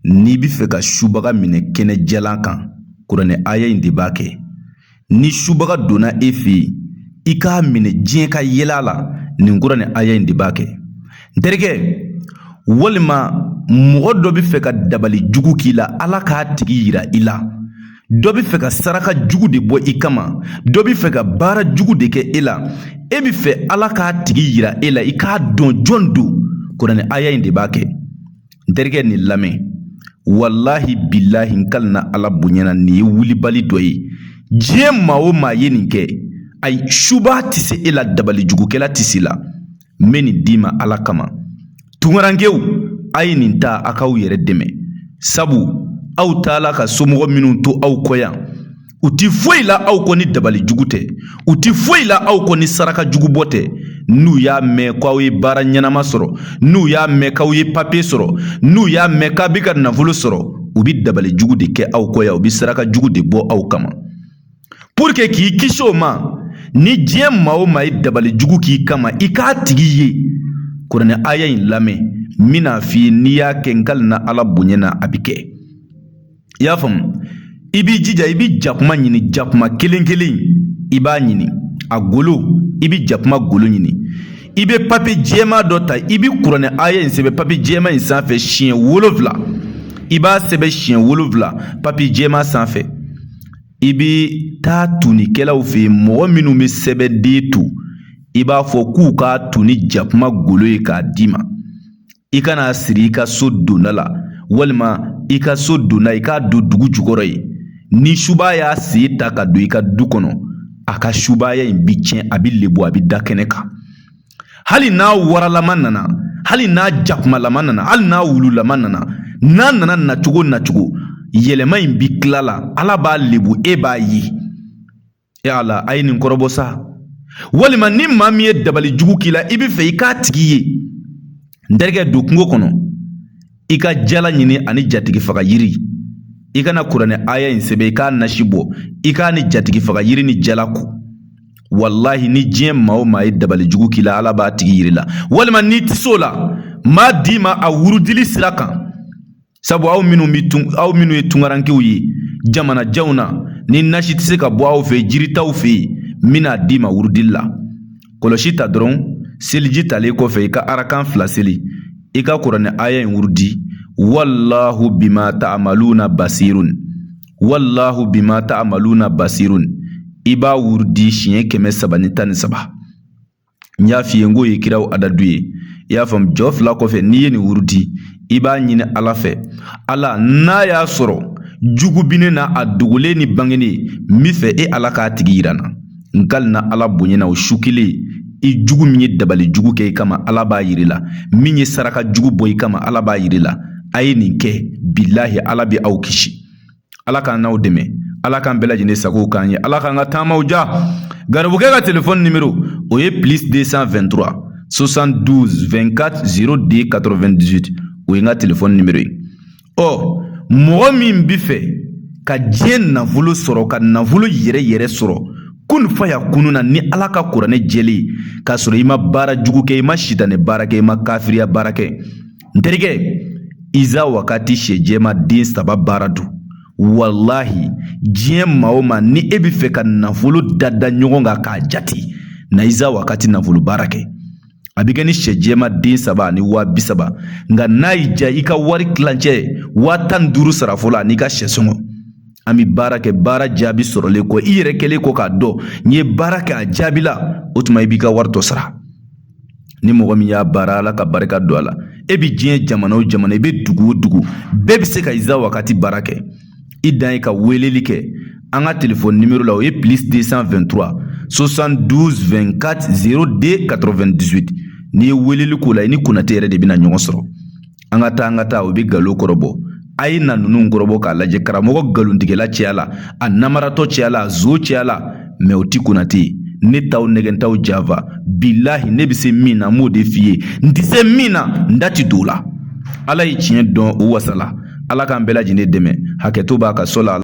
N'i bɛ fɛ ka subaga minɛ kɛnɛ jalan kan, kuranɛ aya in de b'a kɛ. Ni subaga donna e fɛ yen, i k'a minɛ diɲɛ ka yɛlɛ a la, nin kuranɛ aya in de b'a kɛ. N terikɛ, walima mɔgɔ dɔ bɛ fɛ ka dabali jugu k'i la, Ala k'a tigi yira i la. Dɔ bɛ fɛ ka saraka jugu de bɔ i kama, dɔ bɛ fɛ ka baara jugu de kɛ e la, e bɛ fɛ Ala k'a tigi yira e la, i k'a dɔn jɔn don, kuranɛ aya in de b'a kɛ. N terikɛ, nin lamɛn, walahi bilahi, n kalina Ala bonya na, nin ye wulibali dɔ ye. Diɲɛ maa o maa ye nin kɛ, ayi, suba tɛ se e la, dabali jugukɛla tɛ se la. N bɛ nin d'i ma Ala kama. Tunkarankew, a ye nin ta, a k'aw yɛrɛ dɛmɛ, sabu aw taala ka somɔgɔ minnu to aw kɔ yan, u ti foyi la aw kɔ ni dabali jugu tɛ, u ti foyi la aw kɔ ni saraka jugu bɔ tɛ. N'u y'a mɛn k'aw ye baara ɲɛnama sɔrɔ, n'u y'a mɛn k'aw ye papiye sɔrɔ, n'u y'a mɛn k'a bɛ ka nafolo sɔrɔ, u bɛ dabali jugu de kɛ aw kɔ yan, u bɛ saraka jugu de bɔ aw kama. Pour que k'i kisi o ma, ni diɲɛ maa o maa ye dabali jugu k'i kama, i k'a tigi ye, kuranɛ aya in lamɛn, n bɛn'a f'i ye, n'i y'a kɛ, n kalina Ala bonya na, a bɛ kɛ. I y'a faamu? I b'i jija, i bɛ jakuma ɲini, jakuma kelen kelen i b'a ɲini, a golo, i bɛ jakuma golo ɲini. I bɛ papiye jɛman dɔ ta, i bɛ kuranɛ aya in sɛbɛn papiye jɛman in sanfɛ siɲɛ 7. I b'a sɛbɛn siɲɛ 7 papiye jɛman sanfɛ. I bɛ taa tunikɛlaw fɛ yen, mɔgɔ minnu bɛ sɛbɛnden tu, i b'a fɔ k'u k'a tu ni jakuma golo ye k'a d'i ma. I kana siri i ka so donda la, walima i ka so donda, i k'a don dugu jukɔrɔ yen. Ni suba y'a sen ta ka don i ka du kɔnɔ, a ka subaya in bi tiɲɛ, a bi lebu, a bi da kɛnɛ kan. Hali n'a waralama nana, hali n'a jakumalama nana, hali n'a wululama nana, n'a nana nacogo nacogo, yɛlɛma in bi tila la, Ala b'a lebu, e b'a ye. E Ala, a ye nin kɔrɔbɔ sa. Walima ni maa min ye dabali jugu k'i la, i bɛ fɛ i k'a tigi ye, n terikɛ, don kungo kɔnɔ, i ka jala ɲini ani jatigi faga yiri. I kana kuranɛ aya in sɛbɛn, i k'a nasi bɔ, i k'a ni jatigi faga yiri ni jala ko. Walahi, ni diɲɛ maa o maa ye dabali jugu k'i la, Ala b'a tigi yir'i la. Walima n'i tɛ s'o la, n b'a d'i ma a wurudili sira kan, sabu aw minnu bɛ tun, aw minnu ye tunkarankew ye jamana janw na, ni nasi tɛ se ka bɔ aw fɛ, jiri t'aw fɛ yen, n bɛna d'i ma wurudili la. Kɔlɔsi ta dɔrɔn, seliji talen kɔfɛ, i ka arakan 2 seli, i ka kuranɛ aya in wurudi: wallahu bima ta'maluna basirun, wallahu bima ta'maluna basirun. I b'a wurudi siɲɛ 313. N y'a f'i ye, n k'o ye kiraw adadu ye. I y'a faamu? Jɔ 2 kɔfɛ, n'i ye nin wurudi, i b'a ɲini Ala fɛ: Ala, n'a y'a sɔrɔ jugu bi ne na, a dogolen ni bangenen, n bɛ fɛ e Ala k'a tigi yira n na. N kalina Ala bonya na, o su kelen, i jugu min ye dabali jugu kɛ i kama, Ala b'a yir'i la. Min ye saraka jugu bɔ i kama, Ala b'a yir'i la. A ye nin kɛ, bilahi, Ala bɛ aw kisi. Ala k'an n'aw dɛmɛ, Ala k'an bɛɛ lajɛlen sago k'an ye, Ala k'an ka taamaw ja. Garibukɛ ka telefɔni nimero, o ye plus 223 72 24 02 98, o ye n ka telefɔni nimero ye. Ɔ, mɔgɔ min bi fɛ ka diɲɛ nafolo sɔrɔ, ka nafolo yɛrɛ yɛrɛ sɔrɔ kun fa ya kunu na ni Ala ka kuranɛ jɛlen, k'a sɔrɔ i ma baara jugu kɛ, i ma sitanɛ baara kɛ, i ma kafiriya baara kɛ, n terikɛ, iza wakati sɛ jɛma den 3 baara don. Walahi, diɲɛ maa o maa, ni e bɛ fɛ ka nafolo da ɲɔgɔn kan k'a jate, na iza wakati nafolo baara kɛ. A bɛ kɛ ni sɛ jɛma den 3 ani 30,000. Nka n'a y'i diya, i ka wari tilancɛ 15,000 sara fɔlɔ ani ka sɛ sɔngɔ. An bɛ baara kɛ, baara jaabi sɔrɔlen kɔ, i yɛrɛ kɛlen kɔ k'a dɔn n ye baara kɛ a jaabi la, o tuma i b'i ka wari tɔ sara. Ni mɔgɔ min y'a baara, Ala ka barika don a la. E bɛ diɲɛ jamana o jamana, i bɛ dugu o dugu, bɛɛ bɛ se ka iza wakati baara kɛ. I dan ye ka weleli kɛ an ka telefɔni nimero la, o ye plus 223 72 24 02 98. N'i ye weleli k'o la, i ni Konate yɛrɛ de bɛna ɲɔgɔn sɔrɔ. An ka taa, an ka taa, o bɛ nkalon kɔrɔbɔ. A ye na ninnu kɔrɔbɔ k'a lajɛ. Karamɔgɔ nkalontigɛla cɛya la, a namaratɔ cɛya la, a zo cɛya la, mɛ o ti Konate ye. Ne t'aw nɛgɛn, t'aw janfa. Bilahi, ne bɛ se min na, n b'o de f'i ye. N tɛ se min na, n da ti don o la. Ala ye tiɲɛ dɔn, o wasala. Ala k'an bɛɛ lajɛlen dɛmɛ. Hakɛto b'a ka so la.